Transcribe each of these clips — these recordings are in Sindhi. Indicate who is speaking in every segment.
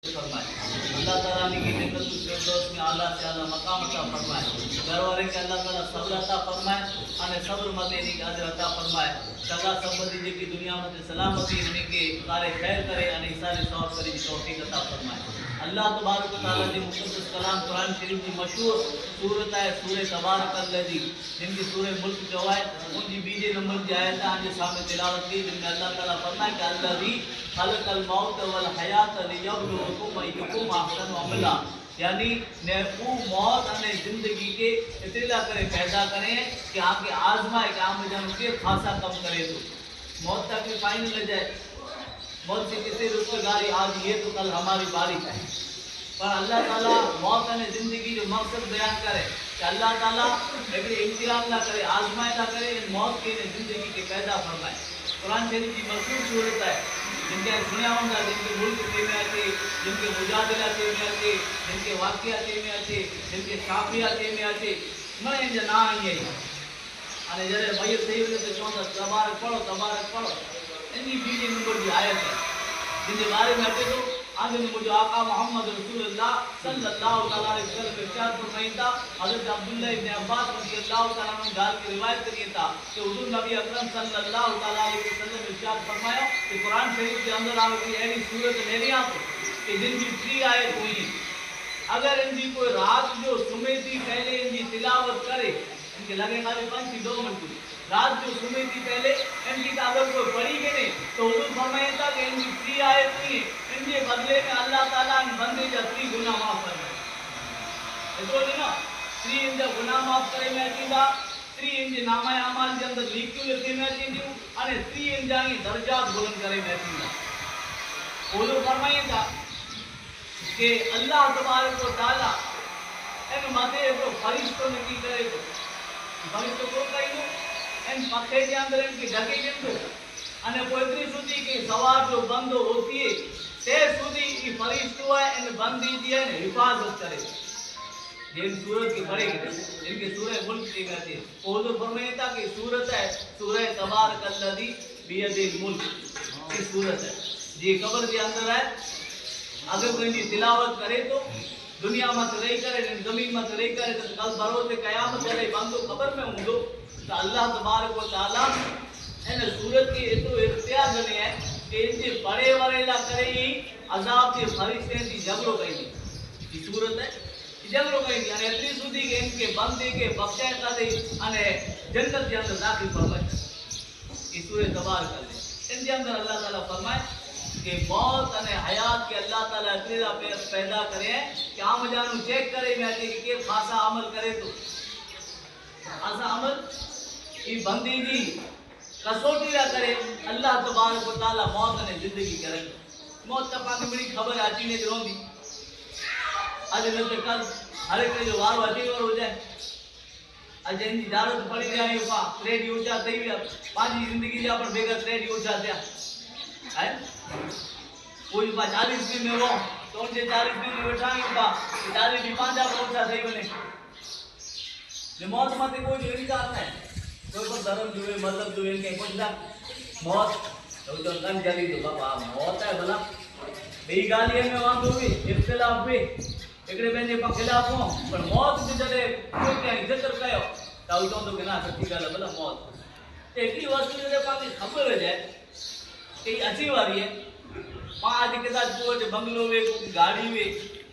Speaker 1: فرمائي. الله تعالي انهن کي جنت الفردوس ۾ اعليٰ سي اعليٰ مقام عطا فرمائي. گهر وارن کي الله تعالي صبر عطا فرمائي اني صبر مٿي انهن کي اجر عطا فرمائي. سگا سنبندي جيڪي دنيا مٿي سلامتي انهن کي ڪاري خير ڪري اني ايصال ثواب ڪري جي توفيق عطا فرمائي. الله تبارڪ و تعالي جي مقدس ڪلام قرآن شريف جي مشهور سورت آهي سورة تبارڪ الذي جن کي سورة ملڪ چوائي ان جي ٻيجي نمبر جي آيت آن جي سامهون تلاوت ڪئي جن ۾ الله تعالي فرمائي ته الذي خلق الموت والحياة ليبلوڪم ايڪم احسن عملا يعني نه او موت اني زندگي کي اتري لا ڪري پيدا ڪري ڪي آن کي آزمائي ڪي آن مجانو ڪير خاصا ڪم ڪري ٿو موت تا ڪي فائن نه جائي موت سي ڪسي رستگاري آج يه تو ڪل هماري باري پر الله تعالي موت اني زندگي جو مقصد بيان ڪري ته الله تعالي هڪڙي امتحان لا ڪري آزمائي لا ڪري ان موت کي اني زندگي کي پيدا فرمائي قرآن شريف جي مشهور سورت آهي جن کي سڻيا هوندا جن کي ملڪ چئي ۾ اچي جن کي مجادله چئي ۾ اچي جن کي واقعه چئي ۾ اچي جن کي شافيه چئي ۾ اچي گهڻا ان جا نانء ائين ئي آهن جڏهن ميت ٿي وڃي ته چون ٿا تبارڪ پڙهو تبارڪ پڙهو ان جي ٻي نمبر جي آيت آهي جن جي باري ۾ اچي ٿو آنجو ۾ منهنجو آقا محمد رسول الله صلي الله تعالٰي عليه وسلم ارشاد فرمائين ٿا حضرت عبدالله ابن عباس رضي الله تعالٰي عنه ڳالهه کي روايت ڪرين ٿا ته حضور نبي اڪرم صلي الله تعالٰي عليه وسلم ارشاد فرمايو ته قرآن شريف جي اندر آئون هڪڙي اهڙي سورت نيريان ٿو ڪي جن جي ٽي آيتون هين اگر ان جي ڪوئي رات جو سمهي ٿي پهلي ان جي تلاوت ڪري ان کي لڳي خالي پنج ٿي دو منٽ رات جو سمهي ٿي پهلي ان جي ته اگر ڪوئي پڙهي گهني ته حضور فرمائين ٿا ڪي ان جي ٽي آيتون هين ان جي بدلي ۾ الله تعالٰي ان بندي جا ٽي گناھ معاف فرمائي ايترو جو نه ٽي ان جا گناھ معاف ڪري ۾ اچيندا ٽي ان جي نامه اعمال جي اندر نيڪيون لکي ۾ اچينديون اني ٽي ان جا ائين درجات بلند ڪري ۾ اچيندا. حضور فرمائين ٿا ڪي الله تبارڪ و تعالي ان مٿي هڪڙو فرشتو نڪي ڪري ٿو. هي فرشتو ڪو ڪئيندو ان پکي جي اندر ان کي ڍڪي ڏيندو اني پوء ايتري سوڌي ڪي سوار جو بندو اٿئي تي سوڌي هي فرشتو آهي ان بندي جي آهي حفاظت ڪري ٿو. جنهن سورت کي پڙهي ڪري جن کي سورة ملڪ چئي ۾ اچي پوء حضور فرمائين ٿا ڪي سورت آهي سورة تبارڪ الذي بيده الملڪ هي سورت آهي جي قبر جي اندر آهي اگر ڪنهن جي تلاوت ڪري ٿو دنيا مٿ رهي ڪري يعني زمين مٿ رهي ڪري ته ڪل بروز قيامت جڏهن بندو قبر ۾ هوندو ته الله تبارڪ و تعالي ان سورت کي ايترو اختيار ڏني آهي ڪي ان جي پڙهي وري لا ڪري ئي عذاب جي فرشتين جي جهڳڙو ڪئيندي هي سورت آهي جهڳڙو ڪئيندي اني ايتري سوڌي ڪي ان کي بندي کي بخشائي ڪڍي اني جنت جي اندر داخل فرمائي ڇڏي. هي سورة تبارڪ الله ان جي اندر الله تعالي فرمائي ڪي موت اني حيات کي الله تعالي ايتري لا پيدا ڪري آهي ڪي عام جانو چيڪ ڪري ۾ اچي ڪي ڪير خاصا عمل ڪري ٿو خاصا عمل هي بندي جي ڪسوٽي لا ڪري الله تبارڪ و تعالي موت اني زندگي کي رکي. موت ته پاڻ کي مڙئي خبر آهي اچي نيچ رهندي. اڄ نه ته ڪل هر هڪڙي جو وارو اچي وارو هجي. اڄ جنهن جي جارت پڙهي رهيا آهيون پاڻ ٽي ڏينهن اوچا ٿي ويا. پنهنجي زندگي جا پڻ بيگر ٽي ڏينهن اوچا ٿيا. آهن؟ ڪوئي پاڻ چاليس ڏينهن ۾ هو ته ان جي چاليس ڏينهن ۾ ويٺا آهيون پاڻ ته چاليس ڏينهن پنهنجا به اوچا ٿي وڃي. جو موت مٿي ڪوئي جو انڪار نه آهي. ڪوئي پر ڌرم جو مذهب جو ڪنهن پڇندا موت ته هو چون ڪن جلي ٿو بابا موت آهي ڀلا ٻي ڳالهه ۾ وانڌو به اختلاف به هڪڙي ٻئي جي خلاف هو پر موت جو جڏهن ڪوئي ڪنهن ذڪر ڪيو ته هو چوندو ڪي نه سچي ڳالهه ڀلا موت ته هڪڙي وستو جڏهن پاڻ کي خبر هجي ڪي اچي واري آهي پاڻ اڄ ڪٿان ڪو وٽ بنگلو وي ڪو گاڏي وي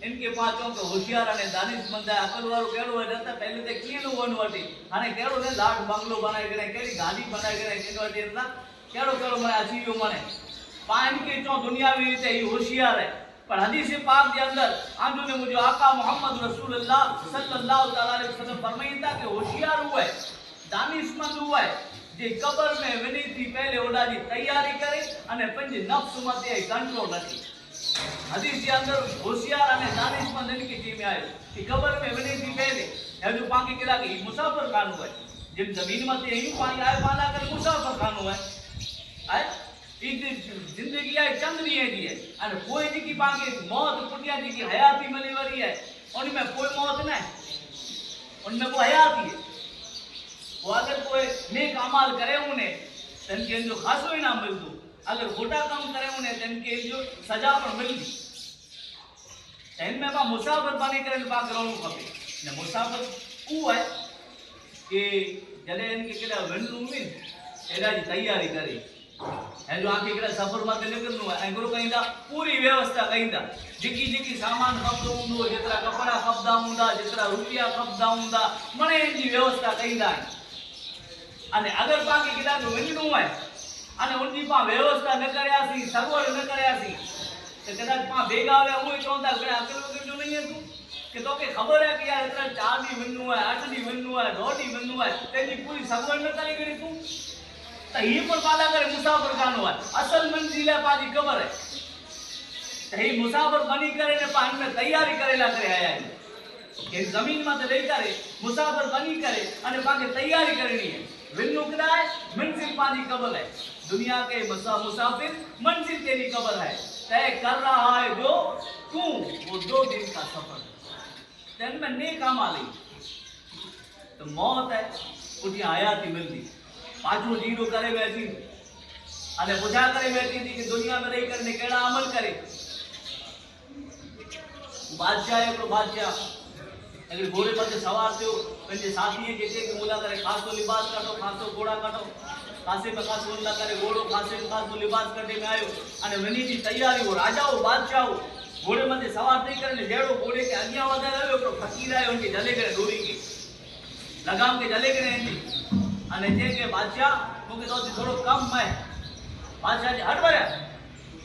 Speaker 1: ان کي پاڻ چئون ته هوشيار اني دانشمند آهي عقل وارو ڪهڙو آهي نه ته پهلي ته ڪيئن نه هو ان وٽ هاڻي ڪهڙو نه لاٽ بنگلو بڻائي ڪري ڪهڙي گاڏي بڻائي ڪري ان وٽ ان سان ڪهڙو ڪهڙو مڻي اچي ويو مڻي پاڻ ان کي چئون دنياوي ريت هي هوشيار آهي پر حديث پاڪ جي اندر آنجو ۾ منهنجو آقا محمد رسول الله صلي الله تعالٰي عليه وسلم فرمائين ٿا ڪي هوشيار اهو آهي دانشمند اهو آهي جي قبر ۾ وڃي ٿي پهلي اوڏا جي تياري ڪري اني پنهنجي نفس مٿي ۽ ڪنٽرول رکي. حديث جي اندر هوشيار اني دانشمند ان کي چئي ۾ آيو ڪي قبر ۾ وڃي ٿي پهلي هي جو پان کي ڪيڏا ڪي هي مسافر خانو آهي جن زمين مٿي هيون پان آهي پان لاء ڪري مسافر خانو آهي آهي هي زندگي آهي چند ڏينهن جي آهي اني پوء جيڪي پان کي موت پٺيان جيڪي حياتي ملي وري آهي ان ۾ پوء موت نه آهي ان ۾ پوء حياتي آهي. پوء اگر ڪوئي نيڪ اعمال ڪري وڃي ته ان کي ان جو خاصو انعام ملندو، اگر کوٽا ڪم ڪري وڃي ته ان کي ان جو سزا پڻ ملندي. ته هن ۾ پاڻ مسافر بڻي ڪري پاڻ کي رهڻو کپي. نه مسافر اهو آهي ڪي جڏهن هن کي ڪيڏانهن وڃڻو هجي ايڏا جي تياري ڪري ۽ جو آکي ڪيڏانهن سفر مٿي نڪرڻو آهي ۽ گرو ڪئيندا پوري ويوسٿا ڪئيندا جيڪي جيڪي سامان کپندو هوندو جيترا ڪپڙا کپندا هوندا جيترا روپيا کپندا هوندا مڙئي هن جي ويوسٿا ڪئيندا آهن. اني اگر پان کي ڪيڏانهن به وڃڻو آهي اني ان جي پان ويوسٿا نه ڪرياسين، سڳوڙ نه ڪرياسين ته ڪداچ پان بيگا ويا اهي چوندا ڪڏهن عقل وغيره جو نهين هي تون ڪي توکي خبر آهي ڪي يار ايترا چار ڏينهن وڃڻو آهي، اٺ ڏينهن وڃڻو آهي، ڏهه ڏينهن وڃڻو آهي تنهن جي پوري سڳوڙ نه ڪري ڪري تون ته هي پڻ پان لاء ڪري مسافر خانو آهي اصل منزل آهي پان جي قبر آهي ته هي مسافر بني ڪري نه پان هن ۾ تياري ڪري لاء ڪري آيا آهيون. هن زمين مان ته ڏئي ڪري مسافر بني ڪري اني پانکي تياري ڪرڻي هي ونو ڪڏا هي منزل پانجي قبر هي دنيا ڪي مسافر منزل تيري قبر هي طئي ڪر رها هي جو تون وو دو دن ڪا سفر ته هن ۾ نيڪ اعمال هي ته موت هي پٺيان حياتي ملندي پاڇو جيرو ڪري ۾ اچي اني پڇا ڪري ۾ اچي ٿي ڪي دنيا ۾ رهي ڪري ني ڪهڙا عمل ڪري. بادشاهه هڪڙو بادشاهه هڪڙي گهوڙي مٿي سوار ٿيو، پنهنجي ساٿيء کي چئي ته مون لاء ڪري خاصو لباس ڪڍو، خاصو گهوڙا ڪڍو. خاصي ۾ خاصو ان لاء ڪري گهوڙو، خاصي ۾ خاصو لباس ڪڍي ۾ آيو ۽ وڃي جي تياري هو راجا هو، بادشاهه هو. گهوڙي مٿي سوار ٿي ڪري جهڙو گهوڙي کي اڳيان وڌائي رهيو، هڪڙو فقير آيو ان کي جهلي ڪري ڏوري کي لغام کي جهلي ڪري هنجي ۽ چئي ڪي بادشاهه مون کي توسين ٿورو ڪم آهي. بادشاهه چئي هٽ وريا.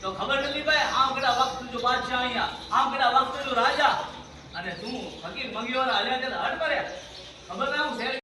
Speaker 1: تو خبر نٿي پئي آئون ڪيڏا وقت جو بادشاهه آهيان، آئون ڪيڏا وقت جو راجا، اني تون فقير منگي وارا هليا چل هٽ پريا، خبر ناهي آئون شهر.